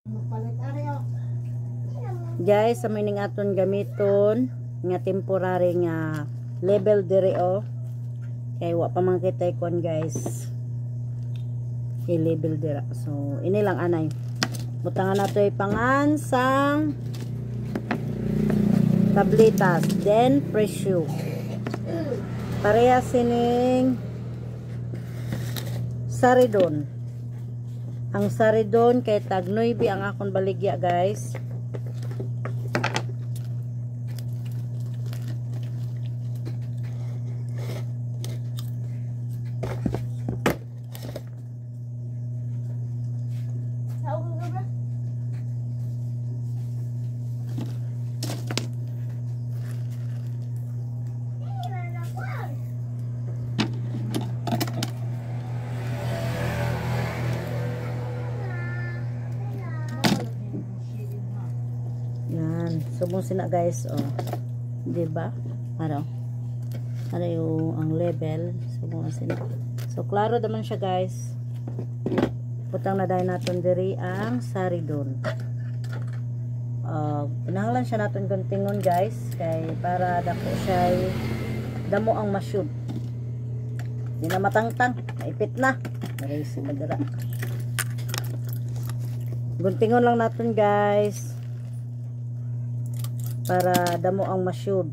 Magpalit ari oh. Guys, sa may ning aton gamiton nga temporary nga level diri oh. Kay wa pa man kita kuan, guys. I-label dira. So, ini lang anay. Butangan nato ipangan sang tabletas, then presyo. Pareha sining Saridon. Ang Saridon kay tag 9 ang akong baligya, guys. Yan. Subong sina, guys, oh. 'Di ba? Ano? Ano yung ang level? Subong sina. So klaro naman siya, guys. Butang na dahil naton diri ang Saridon. Kinahanglan siya naton guntingon, guys, kay para dako siya damo ang masyud. Di na matangtang, naipit na. Diri sila dira. Guntingon lang naton, guys, para damo ang masyud.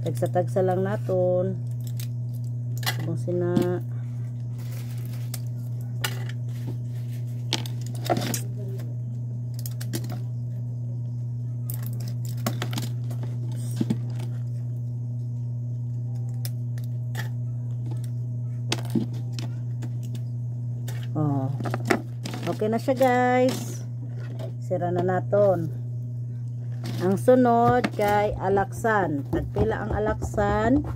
Tagsa-tagsa lang naton. Subong sina. Oh. Okay na siya, guys. Sira na naton. Ang sunod kay Alaxan. Tagpila ang Alaxan?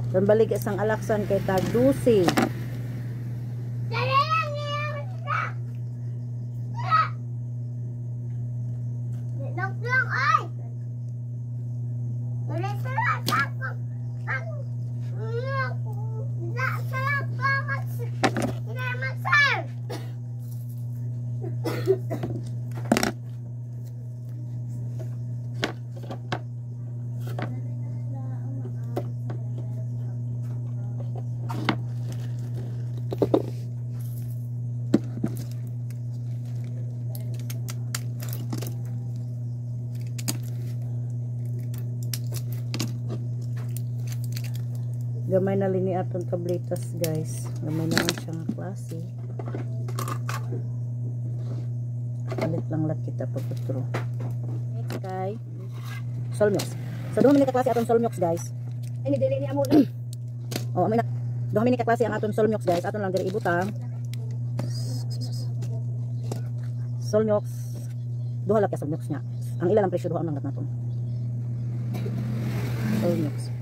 Balik isang Alaxan kay tag 12. Gamay na lini atong tabletas, guys. Gamay na lang siya nga klase. Palit lang lat kita pagputro. Next kay Solmux. So duha man ni ka klase atong Solmux, guys. Ay dili ni amo na. Oh, amoy na. Duha man ni ka klase ang atong Solmux, guys. Aton lang diri ibutang. Solmux. Duha lang ka Solmux niya. Ang ila lang presyo duha ang lat naton. Solmux.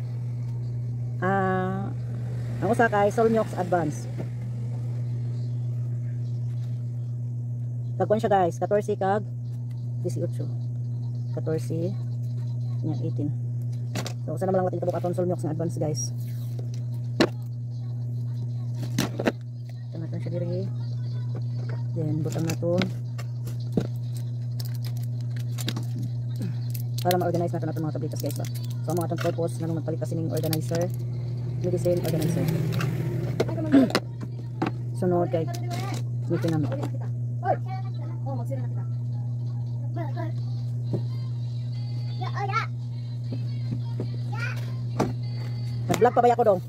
Ang usa kay Solmux Advance. Tagkuan siya, guys, 14 kag 18. 14 nya 18. So usa naman lang natin kabuk aton Solmux nga Advance, guys. Butang natin siya diri. Then butang naton para ma-organize natin atong mga tabletas, guys ba. So ang mga atong purpose nganong magpalit ka sining organizer, medicine organizer. Sunod kay Mitinamit. Nag-vlog pa ba ako dong?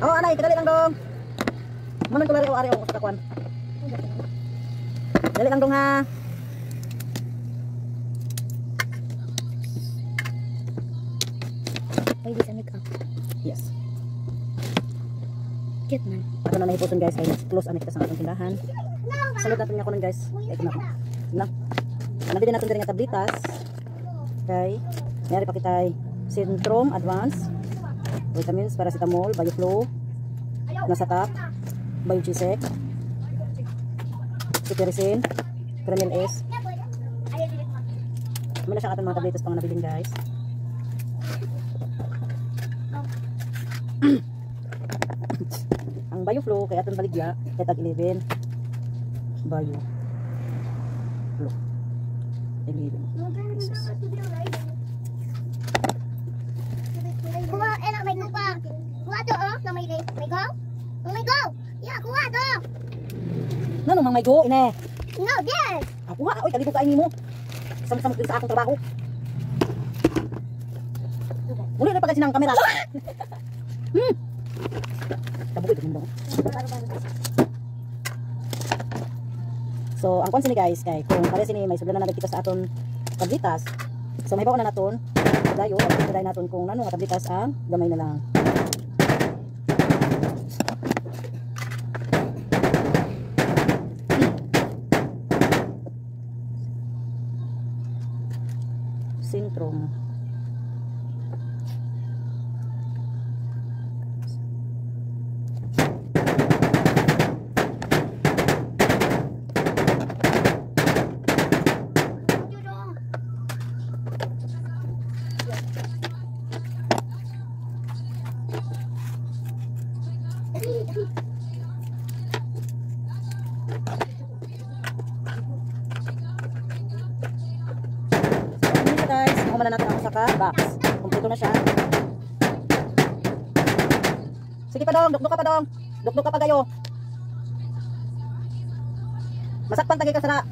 Oh, anay, kadali lang dong. Maman ko lari o ari o sa kakuan. Dali lang dong ha. Pwede sa makeup. Yes. Cute man. Ato na nahipuson, guys, kay close ang kita sa atong tindahan. Salud natin nga kunan, guys. Ay na. Na. Nabili natin diri nga tablitas. Kay nari pa kitay Centrum Advance, vitamins, paracetamol, Bioflow, Nasatap, Biogesic, Cetirizine, Kremil S. Muna siya atong mga tablitas pang nabilin, guys. Bioflow kay aton baligya kay tag 11. Bioflow 11 pesos. Kuha, eh na may go pa. Kuha to oh, na may may go. Oh, may go. Yeah, kuha to. Nano mang may go ine? No, there. Ako ha, oy kalibog kayo nimo. Samot-samot din sa akong trabaho. Muli na pagkasin ang kamera. Kabugoy din mo. So, ang kwan sini guys kay kung pare sini may sobra na kita sa aton tablitas. So, may na naton dayo, dayo naton kung nano nga tablitas ang gamay na lang. Sintrom. Guys, nakuha na natin ang usa ka box. Kompleto na siya. Sige pa dong, dukduk ka pa dong. Dukduk ka pa gayo. Masakpan tagay ka sara.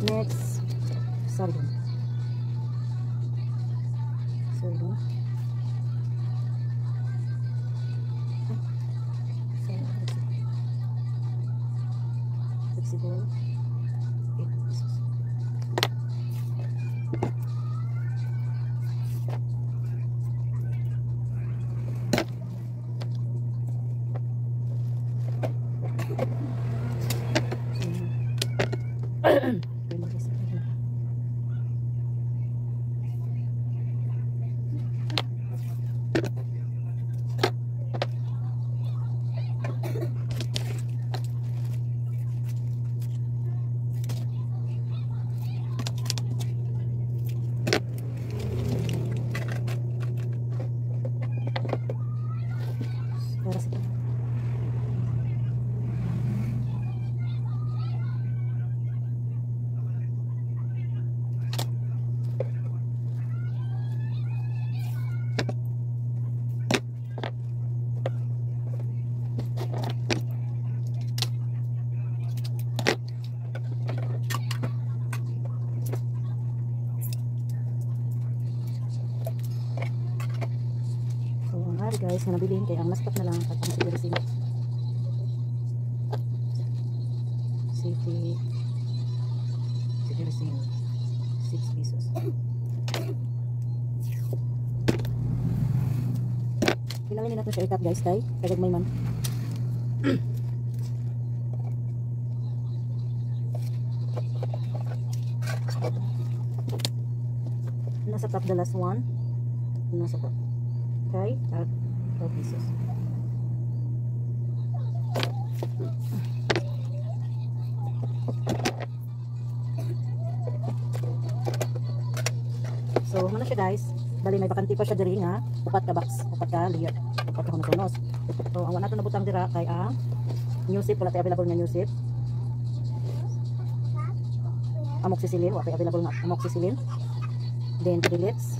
Next, Saridon. Saridon. Flexible. 8 pesos. Guys, nga nabilin kay ang mastak na lang at ang siguro City Citizen 6 pesos. Bilangin natin siya ikat guys kay kagagmay man. Nasa top the last one. Nasa top. Okay, at 12 pesos. So, muna siya guys. Bali may bakante pa siya diri nga, upat ka box, upat ka layer, upat ka hunos-hunos. So, ang wala nato nabutang dira kay ang new sip, wala tay available nga new sip. Amoxicillin, wala tay available nga amoxicillin. Then Pedilex,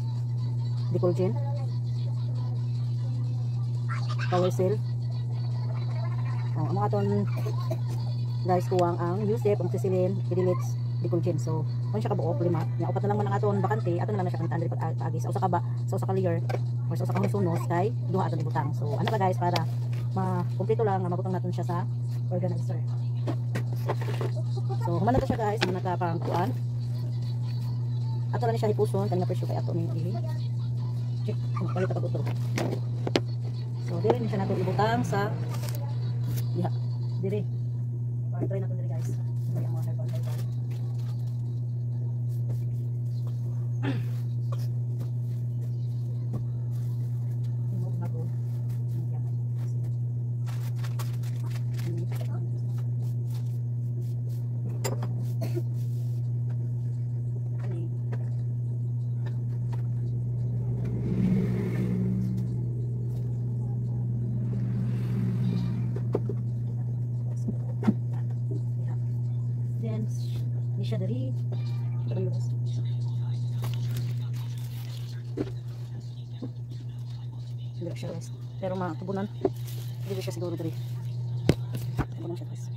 Decolgen. Power seal. Oh, ang mga aton guys kuwang ang Yusef, ang Cecilin, Pidilits, Decolgen. So, kung siya kabuok lima, nya upat na lang man ang aton bakante, aton na lang na siya kantaan diri pag-agi sa usa ka ba, sa usa ka layer or sa usa ka husunos kay duha aton ibutang. So, ano ba guys para ma-kumpleto lang nga mabutang naton siya sa organizer. So, human na to siya guys, human na ta pang kuan. Ato lang ni siya hipuson, kani nga presyo kay ato ni i-check kung palit pag utro. So, diri ni siya nato ibutang sa diha. Diri. Or try nato diri guys. May ang mga herbal herbal. Timog na to. Then, ni siya diri. Diri siya guys. Pero matubunan. Diri siya siguro diri. Tubunan siya guys.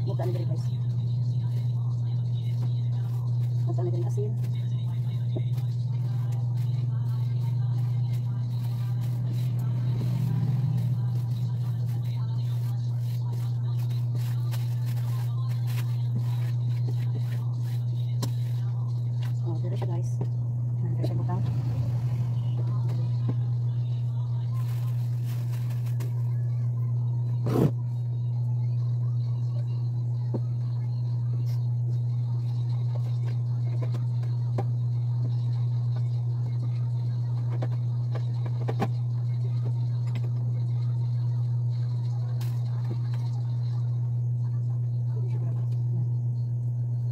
Move diri guys. Move diri asin. Oh, dito siya guys. Dito siya butang.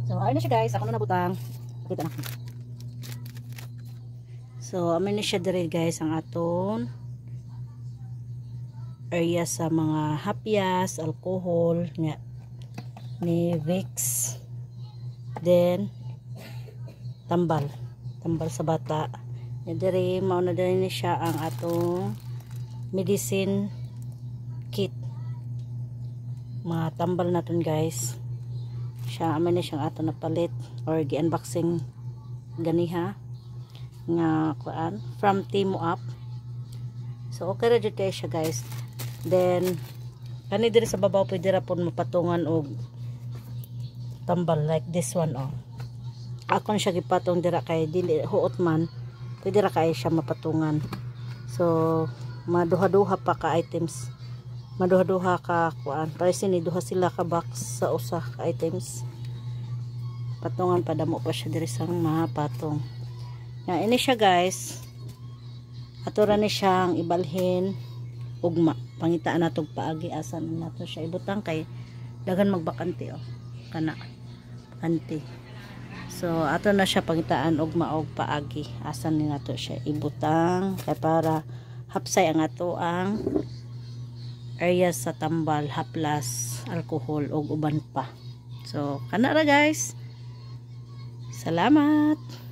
So, ayun na siya guys. Ako na nabutang. Pakita na. So, amin na siya diri guys ang aton area sa mga hapyas, alcohol nga ni Vicks. Then tambal, tambal sa bata. Nga diri mao na diri ni siya ang atong medicine kit. Mga tambal naton guys. Siya amin na siyang aton napalit or gi-unboxing ganiha nga kuan from Temu app. So okay ra jud kay siya guys. Then kani diri sa babaw pwede ra pud mapatungan og tambal like this one oh. Akon siya gipatong dira kay dili huot man, pwede ra kay siya mapatungan. So maduha-duha pa ka items, maduha-duha ka kuan, para sini duha sila ka box sa usa ka items. Patungan pa damo pa siya diri sa mapatong. Ya, ini siya guys. Ato ra ni siyang ibalhin ugma. Pangitaan nato paagi asa nato siya ibutang kay daghan magbakante oh. Kana bakante. So ato na siya pangitaan ugma og paagi asa ni nato siya ibutang kay para hapsay ang ato ang area sa tambal, haplas, alcohol og uban pa. So kana ra guys. Salamat.